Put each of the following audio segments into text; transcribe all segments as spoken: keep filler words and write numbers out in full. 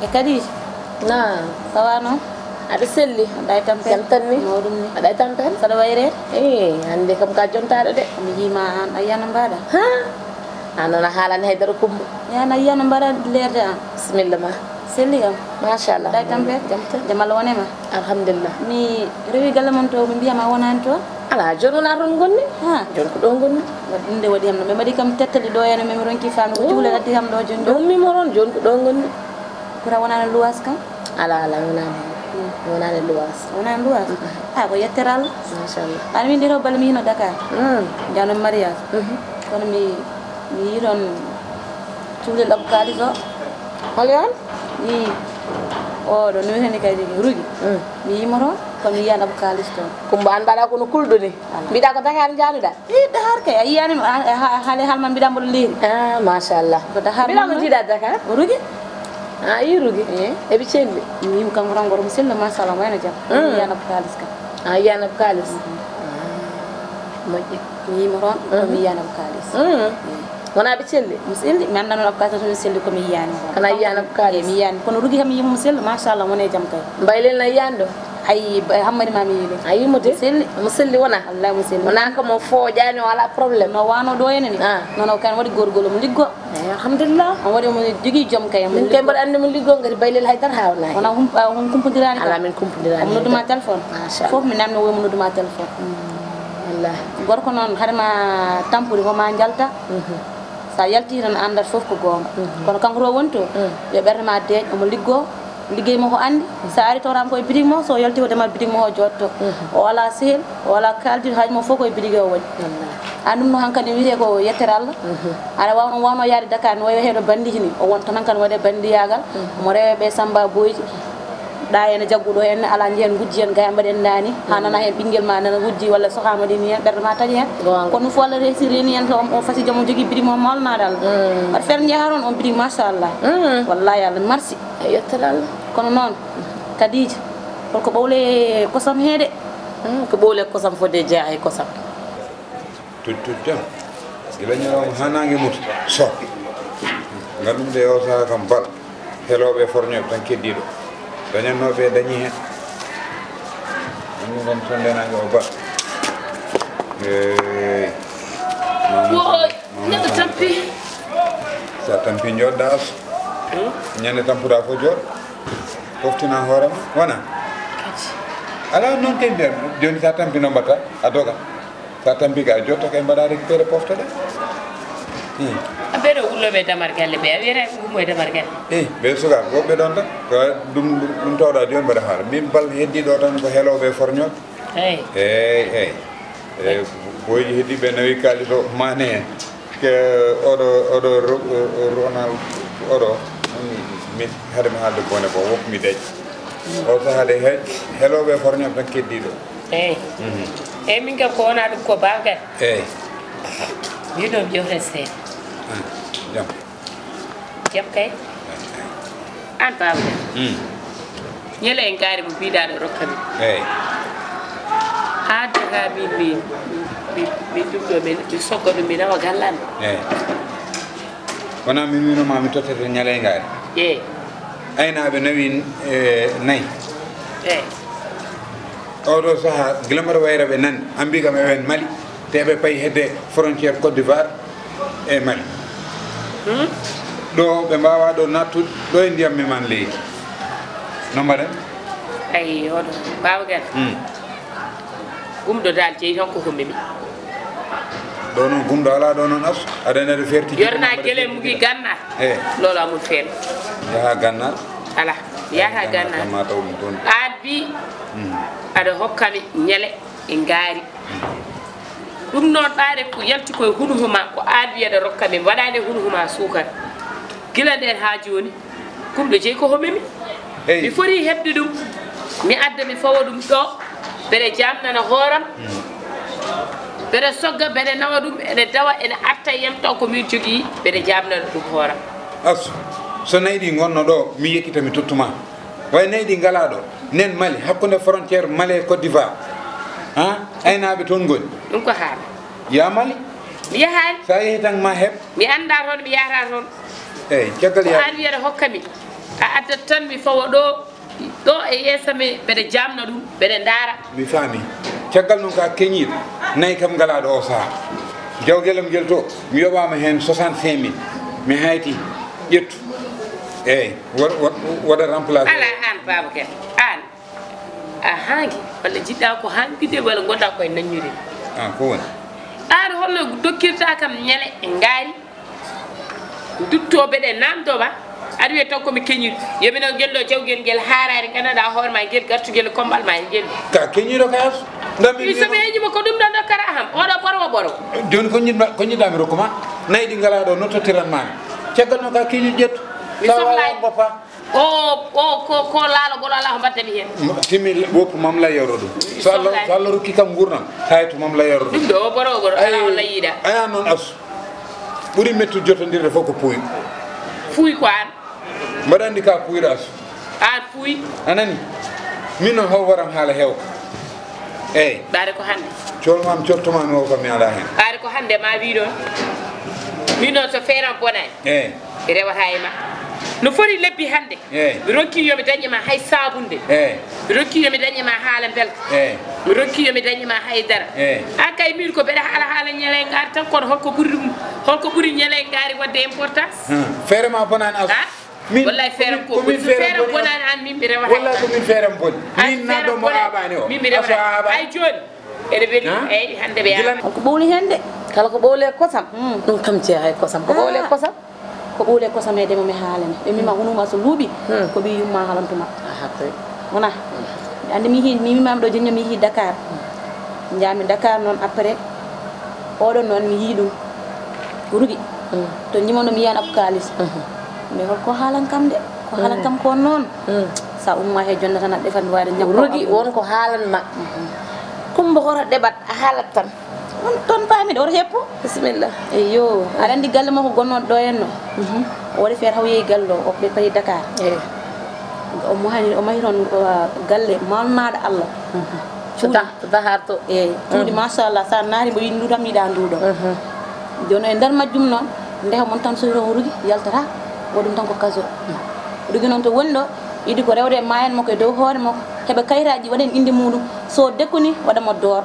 E Kadija? Naam. Ça va non? Aɗa selli? Aɗa e tampere? Jam tan ni? Mawɗum ni. Aɗa e tampere? Saɗa wayre? Eh, hannde kam ka jontaaɗo de. Mi yiima aan, a yiyano mbaɗa? Ha? Aan noon a haalani haydara Kumba. Yaan a yiyano mbaɗa leerde aan. Bisimilla ma. Selli kam? Machallah. Aɗa e tampere? Jam tan. Jam Allah wone ma? Alhamdulillah. Mi rewi galle mon to, ɓe mbiya ma wonaani to? Alaa, jooni wonaa toon ngonmi. Ha. Jooni ko ɗo ngonmi. Ɗum de waɗi am no, ɓe mbaɗi kam tettali ɗo, ene min ronki faamde ko cukalel addi kam ɗo jooni. Ɗum mi mo toon, jooni ko ɗo ngonmi. Kura wonaani luwaas kam? Alaa, alaa, wonaani. Hmm. Wonaani luwaas. Wonaani luwaas? Mm. Ah, ko yettere Allah. Machallah. Aɗa min ɗi to balle mi hino Dakar. Mm. Jano mariage. Mhm. Kono mi, mi yii toon cukalel ɗaɓɓo kaalis o. Hol yon? Ii. Oɗo no wiyetee kadi Rugi. Mm. Mi yii mo toon, kono mi yiyaani ɗaɓɓo kaalis toon. Kumba, aan mbaɗa kono kulɗo ni. Alaa. Mbiɗa ko Dakar njaanuɗa? Ii, Dakar kay, a yiyaani mo, a, a, a, haale haalma mbiɗa mboɗo leydi. Ah, machallah. Ko Dakar mbiɗa mo ngonmi. Jiiɗa Dakar? Rugi. A yii Rugi? Ii. Eɓe celli? Mi yii mo kanko tan, gorko mo sello, machallah, mo wayno jam. Mm. Mi yiyaani ɗaɓɓo kaalis kam. A yiyaani ɗaɓɓo kaalis? Mhm. Ah, moƴƴi. Mi yii mo toon, kono mi yiyaani ɗaɓɓo kaalis. Mm. Ii. Wonaa ɓe celli? Mi selli, mi anndaa noon ɗaɓɓo kaalis, mi selli ko mi yiyaani. Kono a yiyaani ɗaɓɓo kaalis? Eey, mi yiyaani. Kono Rugi kam mi yii mo sello, machallah, wone jam kay. Mbaylen na yiyaani ɗo? Ayi, ba-, Hammadi ma mi yii ɗo. A yii mo de? Mi selli. Mo selli wonaa? Wallahi mo selli. Wonaa ko mo fooƴaani, o alaa problème? No wano ɗo ene ni. Ah. Noon o kay waɗi gorgol, omo liggo. Eey, alhamdulillah. Omo waɗi, omo jogii jom kay, omo liggo. Min kay mboɗo anndi mo liggo ngati Baylel haydara haawnaa heen. Wonaa hum-, a, on kumpondiraani kam? Alaa, min kumpondiraani. Omo noddu ma téléphone? Machallah. Fof mi namno o, omo noddu ma téléphone. Mm, wallahi. Gorko noon, hade ma tampude ko ma njalta. Mhm. So a yaltii tan, a anndat fof ko goonga. Mhm. Kono kanko to woni to, mm, yo ɓernde ma deeƴ, omo liggoo, liggey mo ko anndi. Mhm. So a arii tawata ko e bitig mo, so o yaltii o demat bitig mo o jootto. Mhm. O alaa sehil, o alaa kaaldiiɗo, haaju mum fof ko e bitig o woni. Wallahi. Aan ɗum no hankadi wiyetee ko yettere Allah. Mhm. Aɗa waawnoo, waawno yahde Dakar no wayi heɗo banndiji ni. O wonta tan kadi waɗe banndiyaagal. Mhm. Mo rewɓe Samba boyji. Ɗa ene jagguɗo en, ala njiyen gujji en, gaya mbaɗen nani. Ha nana hen ɓinguel ma nana gujji walla sohama ɗini hen, ɓerɗe ma taƴi hen. Goonga. Kono ɗum fof Allah resiri reni en, so on fasi joom o jogui biɗi mo molnaɗo Allah. Mm. Mbaɗa feere jeeya toon on biɗi machallah. Mm. Wallahi Allah merci. E yettere Allah. Kono noon, Kadija, holko ɓawle kosam he de? Mm, ko ɓawle kosam fodde jeeya e kosam. Tut, tut, jam. Gila ñalawma haa naange muta. So. Nganndu-mi de, oo sahaa kam, bal helooɓe e forñooɓe tan keddiiɗo. Dañannooɓe dañii heen. Ɗum noon, so ndeenaange o, bal. Eey. Wooy, neɗɗo tampi. So a tampi, njooɗ-ɗaa, as. Hmm? Ñande tampuɗaa fof, jooɗ. Poftina hoore ma. Wona? Kadi. Alaa noon kay mbiyan. Jooni, so a tampi, no mbaɗtaa? A doga. Sa tampi ka, a jotta kay, mbaɗa récupéré poftoɗa. Hmm. A ɓeɗo wulloɓe damar galle ɓe, a wiyata ko wummo e damar galle. Eh, ɓe sukaaɓe, woɓɓe ɗon tan. Ko ɗum, ɗum tawɗa jooni mbaɗa haala. Min bal heddi ɗo tan ko helooɓe forñooɓe. Eey. Eey, eey. Eh, boyji heddi ɓe nawi kaalis o maane hen. Ke oɗo, oɗo Ro-, Ronald, oɗo, mi, mi, hade mi haalde bone ko wop mi dañ. O sahaa de he-, helooɓe forñooɓe tan keddiiɗo. Eey. Mhm. Eey, min kam ko wona ɗum ko baagal. Eey. Mbiɗo mi yewta seeɗa. Ah, jam. Jam kay. Aan baagal. Mm. Ñande en ngaari mo mbiɗa ɗo rokka mi. Eey. Haa daga mi, mi, mi, mi ɗum ɗo, mi, mi sogga ɗum, mi nawa gallan. Eey. Wona min wino ma mi tottete ñaley ngaari? Eey. Aynaaɓe nawi, eh, nayi. Eey. Oɗo sahaa, gila mbaɗa wayra ɓe nani, an mbi kam eɓen Mali, te ɓe payi hedde frontière Côte d'Ivoire e Mali. Hmm? Ɗo ɓe mbawa ɗo nattude, ɗo e ndiyam men man leydi. No mbaɗen? Ayi, oɗo, Babacar. Hmm. Gumɗo dal jeyi tan ko hommi mi. Ɗo noon gumɗo alaa ɗo noon as, aɗa nani aɗa ferti. Yorna gele mugi ganna. Eh. Loolu amul fenn. Yaha Gànnaar? Alaa, yaha Gànnaar. Kam ma taw ɗum toon. Aan mbi, mm, aɗa hokka mi ñande e ngaari. Mm. Ɗum noon ɓaade ko yalti koye hunuko ma, ko aan mbi aɗa rokka mi, mi waɗaani e hunuko ma suukar. Gila ndeen haa jooni, gumɗo jeyi ko hommi mi. Eey. Mi foti heɓde ɗum, mi adda mi fawa ɗum ɗo. Mbeɗa jaabnana hooram. Mm. Mbeɗa sogga, mbeɗa nawa ɗum, ene dawa, ene arta e yam taw ko min jogii, mbeɗa jaabnana ɗum hooram. Asu, so nayi ɗi ngonno ɗo, mi yeccita, mi tottu ma. Way nayi ɗi ngalaa ɗo. Nen Mali, hakkunde frontière Mali e Côte d'Ivoire. Ha? Aynaaɓe toon ngoni. Ɗum ko haala. Yaa Mali. Mi yahaani. Sa yehi tan ma heɓ. Mi anndaa toon, mi yahataa toon. Eey, caggal ko yaa- aan wiyata hokka mi. A addat tan mi fawa ɗo, ɗo e yeeso mi, mbeɗa jaamna ɗum, mbeɗa ndaara. Mi faami. Caggal noon ka keñiiɗo, nayi kam ngalaa ɗo o sahaa. Jawgel am ngel to, mi yoɓaama heen soixante-cinq mille. Mi hayti, ƴettu. Eey, wa-, wa-, waɗa remplacé. Alaa aan, Babacar, aan. A haangi, walla njiɗɗa ko haangude, walla ngonɗa koye naññude? Ah, ko woni? Aan holno dokkirta kam ñande e ngaari? Duttooɓe ɗe naamndoo ma, aɗa wiya taw ko mi keñiiɗo. Yo mi naw ngel ɗo jawgel ngel haaraani, nganndanɗaa hoore ma ngel, gartugel e kombal ma ngel. Ka keñiiɗo kay, Asu. Ndam mi mi so mi heñii mo ko ɗum ɗon dokkata kam. Oɗo ɓoro o ɓoro. Jooni ko njiɗ-, ko njiɗɗa mi rokku ma? Nayi ɗi ngalaa ɗo, no tottiran ma? Caggal noon ka keñiiɗo ƴettu. Mi sohlaani. Sa waawaa ngoppa. O, o, ko, ko laalo golo alaa ko mbaɗta mi heen. Timmi woppu mam la yoro ɗum. So Allah, so Allah rokki kam nguurndam, hayto mam la yoro ɗum. Ɗum ɗo, o ɓoro, o ɓoro, alaa o layiɗa. Aya noon Asu. Ɓuri mettude jotondirde fof ko puuy. Fuuy ko aan. Mbaɗa anndi ka puuyɗo Asu. Aan fuuy. A nani? Min noon haw waram haala heewka. Eey. Ɓaade ko hannde. Coolmaam, cottuma mi o kam mi alaa heen. Ɓaade ko hannde ma wi ɗoon. Min noon so feeram bonaani. Eey. Mi rewata e ma. No foti lebbi hannde. Eey. Mi rokki yo mi dañe ma hay saabunde. Eey. Mi rokki yo mi dañe ma haala mbelka. Eey. Mi rokki yo mi dañe ma hay dara. Eey. A kay min ko mbeɗa haala haala ñelengaari tan, kono holko ɓuri ɗum, holko ɓuri ñelengaari waɗde importance? Hmm. Feere ma bonaani Asu. Ha? Min, wallahi, feere am ko, ko min so feere am bonaani an, min mi rewata. Wallahi, ko min feere am boni. Min naɗo mo aaɓaani o. Min mi rewata. Aso aaɓaani. Ay, jooni. Eɗe weli, eyyi, hannde ɓe aaɓaani. Ko ɓowli heen de. Kala ko ɓowli e kosam, ɗum kam jeyaa e kosam. Ko ɓowli e kosam. Ko ɓowli e kosam e demo mi haalani. Ɓe mima hunuma so luuɓi, ko ɓii yumma halantuma. Aha, kay. Wona. Ande mi hi-, mi mimama ɗo jooni mi yehi Dakar. Njaami Dakar noon après. Oɗon noon mi yii ɗum. Rugi. Mm. To njimono mi yiyan ab kaalis. Mhm. Mais hol ko haalan kam de? Ko haalan kam ko noon. Mm. Sa umma he jonnata na defan waade ñakko. Rugi won ko haalan ma. Mhm. Kumba hora debat a haalat tan. On ton paami ɗo heppo. Bismillah. Eyyo, aɗa anndi galle makko gonnoɗo ɗo henno. Mhm. O waɗi feere haw yehi galle o, o ɓe payi Dakar. Eyi. O mahani, o mahi toon, uh, galle mawnaɗo Allah. Mhm. So ta-, so taharto. Eyi, cuuɗi machallah, sa naari mbo yiɗi ndu tan mi yiɗa ndu ɗo. Mhm. Jooni e nder majjum noon, ndeha mon tan so hiɗon rugi, yaltata, waɗum tan ko kaso. Mhm. Rugi noon to woni ɗo, yiɗi ko rewde e maayen makko e dow hoore makko, heɓa kayitaaji, waɗen innde muɗum. So dekkuni, waɗa mo door.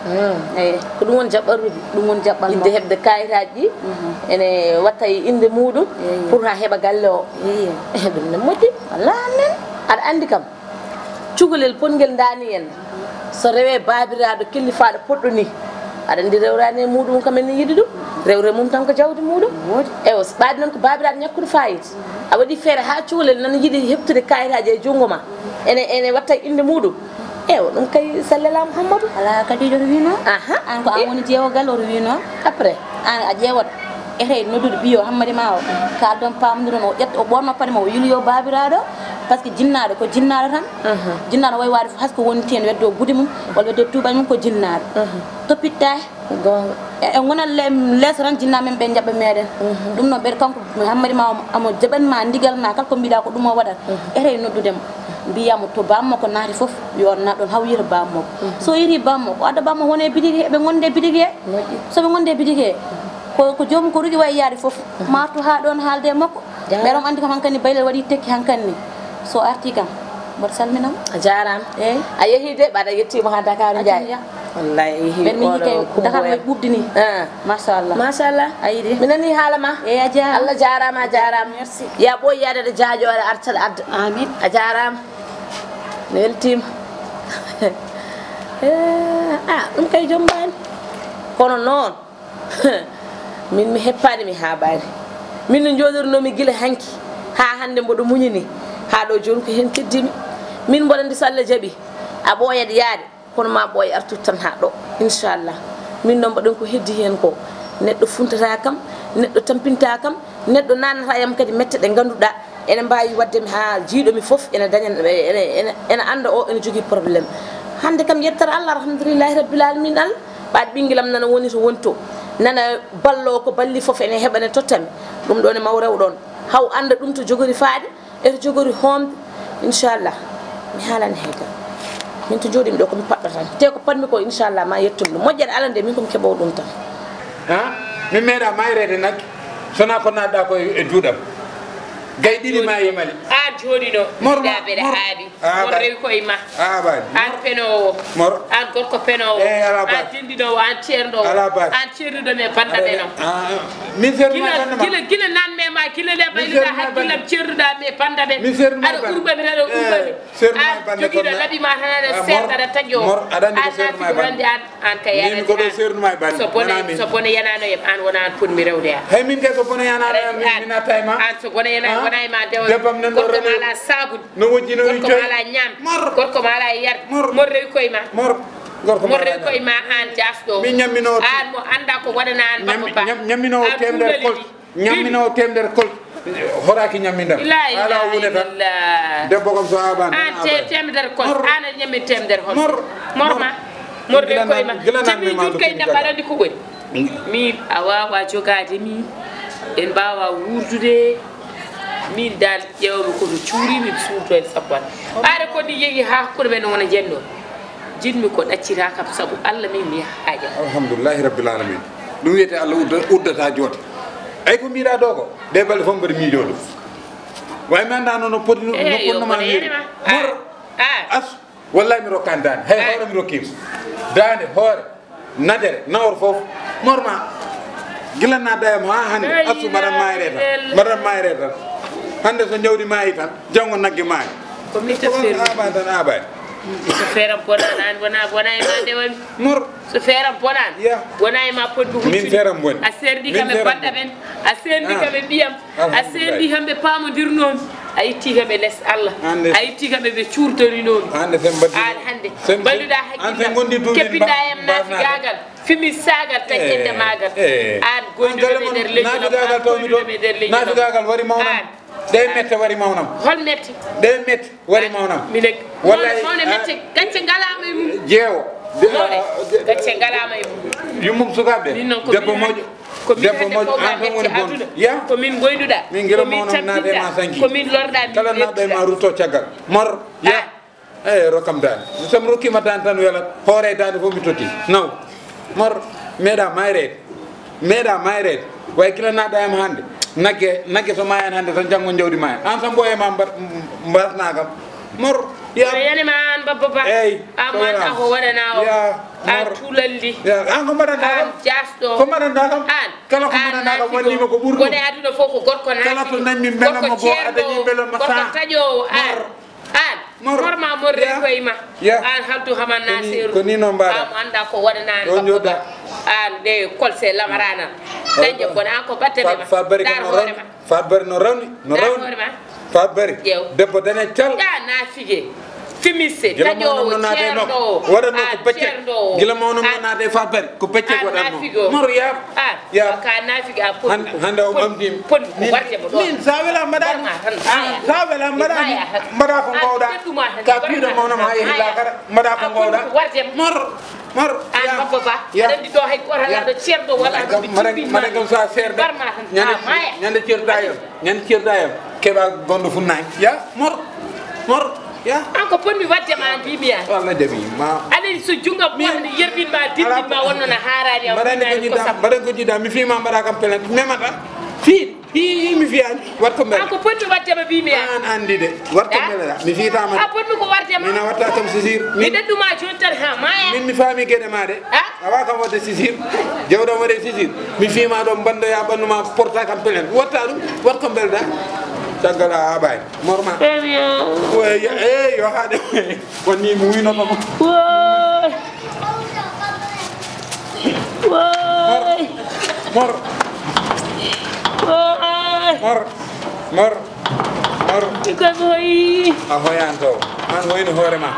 Hmm. Eyi. Ko ɗum woni jaɓɓal Rugi? Ɗum woni jaɓɓal makko. Yidde heɓde kayitaaji ɗi, mhm, ene watta e innde muɗum, eyi, pour haa heɓa galle o. Eyi. Ɗum ne moƴƴi. Wallaahi amen. Aɗa anndi kam, cukalel pongel ndaani en. So rewee baabiraaɗo kellifaaɗo poɗɗo nii, aɗa anndi rewraani e muɗum kam ene yiɗi ɗum. Rewre mum tan ko jawdi muɗum. Woodi. Ewa, so ɓaadi noon ko baabiraaɗo ñakkude faayida. A waɗi feere haa cukalel nana yiɗi heɓtude kayitaaji e junngo ma. Ene, ene watta e innde muɗum. Ewa, ɗum kay sallela Muhammadu. Alaa kadi ɗo wino. Aha. An ko an woni jeewogal o wino. Après? An a ƴeewat. Ete noddude ɓiyo hammadi ma o. Kaaldon pamdiron o ƴetta o ɓorno paɗe ma o yiliyo baabiraaɗo. Par ce que jinnaaɗo ko jinnaaɗo tan. Mhm. Jinnaaɗo way waade fof hasko woni teen weddo gude mum. Walla weddo tuubañ mum ko jinnaaɗo. Mhm. Toppitta. Goonga. E, e ngonal le-, leeso tan jinna men ɓe jaɓɓa meɗen. Mhm. Ɗum noon ɓeɗa kanko hammadi ma omo, omo jaɓan ma ndigal ma kala ko mbiɗa ko ɗum o waɗat. Mhm. Ete noddude mo. Mbiyamo to bammakko naati fof yo naat ɗon haw yiyta bammakko. Mhm. So yiti bammakko o adda bammakko wone bitigi he ɓe gonde bitigi he. Moƴƴi. So ɓe gonde bitigi he ko, ko joomum ko rugi wayi yaade fof. Mhm. Ma artu ha ɗon haalde e makko. Jaaraama. Mbeɗa on anndi kam hankadi baylel waɗi tekki hankadi ni. So arti kam, mboɗo salminam. A jaaraama. Eey. A yehi de, mbaɗa yettiima haa Dakar Njaay. Wallaahi, a yehi. Mbeɗa mi yiyi kay Dakar way ɓuuɓde ni. Ah. Machallah. Machallah. A yiɗi? Mi nani haala ma. Eey, a jaaraama. Allah jaaraama, a jaaraama. Merci. Ya ɓooy yaade ɗo jaajo aɗa arta aɗa adda. Amin. A jaaraama. Mi weltiima. Eh, ah, ɗum kay jombaani. Kono noon, min mi heppaani, mi haabaani. Min no njooɗornoomi gila hanki haa hannde mboɗo muñi ni. Haa ɗo jooni ko heen keddimi. Min mboɗo anndi so Allah jaɓi, a ɓooyat yaade, kono ma ɓooy artude tan haa ɗo. Inchallah. Min noon mbaɗen ko heddi heen ko. Neɗɗo funtata kam, neɗɗo tampinta kam, neɗɗo naannata yam kadi mette ɗe ngannduɗaa ene mbaawi waɗde mi haa jiiɗo mi fof ene daña, ene, ene, ene annda o ene jogii problème. Hannde kam yettere Allah, alhamdulillahi rabbil alamin, Allah. Ɓaade ɓinngel am nana woni to woni to, nana ballo ko balli fof ene heɓa, ene totta mi. Ɗum ɗo ne maw rew ɗon. Haw annda ɗum to jogori faade, e to jogori hoomde. Inchallah. Mi haalani hay dara. Min to jooɗimi ɗo ko mi paɗɗo tan. Te ko paɗmi ko inchallah ma yettum ɗum. Moƴƴere Allah nde min ko mi keɓowo ɗum tan. Ha? Mi meeɗa mayreede nagge, sona ko naatɗa ko e, e juuɗam. Gay ɗiɗi maayi Mali. Aan jooɗino. Mor, mor, mbeɗa mor. Haaɗi. Ah, mor rewi koye ma. Ah, baaji. Aan penoowo. Mor. Aan gorko penoowo. Eh, ala baaji. Aan dendinoowo, aan ceerndoowo. Ala baaji. Aan ceerduɗo mi e bannda ɓe noon. Ah, min ceerdu ma e bannda ma. Gila, gila, gila nan me ma, gila le bayluɗa hakkillam ceerduɗa mi e bannda ɓe. Min ceerdu ma e bannda. Aɗa urba mi, aɗa urba mi. Eh, ceerdu ma e bannda. Jogiiɗo laɓi ma tan aɗa serda, aɗa taƴo. Mor, aɗa anndi ko ceerdu ma e bannda. Aan naati ko wonde aan. Aan kay min ko ɗo seernuma e bande. So bone, so bone yanaano yam, aan wona aan potmi rewde am. Hay min kay so bone yanaano yam, min, min natta e ma. Aan so bone yana, wona e ma dewa. Debbam nan ɗo gorko ma ala sabun. No wojji no. Gorko ma ala ñaam. Mor. Gorko ma ala yar. Mor. Mor rewi koye ma. Mor. Gorko ma ala rewi koye ma, aan jaasɗo. Min ñammino. Aan mo annda ko waɗana aan bappa ba. Ñammino temedere kol. Ñammino temedere kol, horaaki ñammindam. Ala wune tan. Debbo kam so aabani tan, aan te-, temedere kol, aan a ñammi temedere hol. Mor. Mor ma. Mor ɓe koye ma. Gila nan mi ma. Kay ndem aɗa anndi ko ɓuri. Mi a waawa jogaade mi. En mbaawa wuurdude. Min dal ƴeewmi ko mi cuuri, mi suurto en sappo. Ɓaade ko ni yehi haa hakkunde men wona jennoo. Jiɗmi ko ɗaccita kam sabu Allah min mi haaja. Alhamdulillahi rabbil alamin. Ɗum wiyete Allah udda-, uddata joote. Ay ko mbiɗa ɗo ko, ɗe balɗe fof mbeɗa miijoo ɗum. Way mi annda noon no poti, no ponnoma wiide. Mor, as, wallahi mi rokkaani daande. Hay hoore mi rokkiima. Daande, hoore, nadere, nawor fof. Mor ma, gila na dayam haa hannde, asu mbaɗan mayre tan. Mbaɗan mayre tan. Hannde so njawdi maayi tan, janngo nagge maayi. Ko min to feeram. Aabay tan, aabay. So feeram bonaani, aan wona, wona e ma nde woni. Mor. So feeram bonaani, wona e ma potmi huccude. Min feeram boni. A serdi kam e bannda ɓen. A serdi kam e ɓiyam. A serdi kam ɓe paamondirnoomi. A itti kam e les Allah. A itti kam e ɓe cuurtorinoomi. Hannde sen mbaddi. Aan hannde. Sen, sen, balluɗa hakkillam. Keppinɗa yam naafigaagal. Fimi saagal tan ƴande maagal. Aan goyduɗo ɓe nder leñol. Naafigaagal tawmi ɗo. Naafigaagal wari mawnam. Aan. Ɗe mette wari mawnam. Hol mette? Ɗe mette wari mawnam. Mine. Wallahi, mawne mette, gacce ngalaama e mum. Jeewo. Mawne, gacce ngalaama e mum. Yummum sukaaɓe. Debbo moƴƴo. Debbo moƴƴo, aan tan woni bonɗo. Ya. Ko min goyduɗa. Min gila mawnam naade ma sanki. Ko min lorɗa, min. Kala naɗɗo e ma rutto caggal. Mor, ya. Eyi, rokkam daande. So mi rokkiima daande tan welat. Hoore daande fof mi totti. Naw. Mor, meeɗa mayreede. Meeɗa mayreede. Way kila naɗɗo am hannde. Nagge, nagge so maayan hannde tan janngo jawdi maaya. Aan tan mboye ma mbat-, mbasna kam. Mor, ya. Ko yani ma aan babba ba. Eyi. Aan manta ko waɗana o. Ya, aan tulalli. Ya, aan ko mbaɗanta kam? Aan jaasɗo. Ko mbaɗanta kam? Aan. Kala ko mbaɗanta kam wallima ko ɓurɗo. Woni aduna fof ko gorko naati. Kala to nanmi mbela mo goo, a dañi mbela mo sa. Gorko taƴoowo aan. Mor. Aan, Mor, Mor ma Mor rewi koye ma. Ya. Aan haltu haman na seeru. Ko ni noon mbaɗa. Aan mo annda ko waɗanaa. Ɗo bappa jooɗa. Aan ɗe kolse lamarana. Dañde kono aan ko batte ma. Fa-, Fa Bari kam no rawni. Fa Bari no rawni. No rawni. Fa Bari. Ƴeew. Debbo dane cal. Ya naafige. Fimise, gila mawnam no naate makko. Waɗatno ko peccek. Gila mawnam no naate Fa Bari. Ko peccek waɗatno. Mor ya. Ya. Ka naafige a poti. Hannde, hannde o ɓamti mi. Poti ko warde mo ɗo. Min sa wela mbaɗa. Sa wela mbaɗa. Mbaɗa ko ngowɗa. Ka piiɗo mawnam ha yehi laakara. Mbaɗa ko ngowɗa. Mor, mor. Aan bappa ba. Ya. Aɗa anndi ɗo hay goto ala ɗo ceerɗo wala ɗo. Mbaɗa kam sa seerde. Barma tan. Ñande, ñande ceerda yam. Ñande ceerda yam. Keɓa gondo funnaange. Ya, mor. Mor. Ya. Aan ko potmi waɗde ma, mbimi ya. Walla jaɓi ma. Aɗa anndi so junngo am wonde yerbin ma, dimbin ma, wonno na haaraani am. Mbaɗani ko jiɗɗa, mbaɗani ko jiɗɗa. Mi fii ma mbaɗa kam pelent. Memata. Fii, fii mi fiyaani. Wat ko mbele. Aan ko potmi waɗde ma, mbimi ya. Aan anndi de. Wat ko mbele. Mi fiitaama de. A potmi ko warde ma. Min a watta kam sisir. Mi ɗaɗɗuma jooni tan ha maaya. Min mi faami geɗe ma de. A wa kam waɗde sisir. Jawɗam waɗe sisir. Mi fii ma ɗo mbandoya ɓanndu ma porta kam pelent. Watta ɗum. Wat ko mbelɗa. Caggal a aɓaani. Mor ma. Eyi, yo. Eyi, yo haɗe. Wonni mi wuynoto mo. Woy. Woy. Mor. Mor. Woy. Mor. Mor. Mor. Ko hoyi. A hoyan to. An hoyni hoore ma.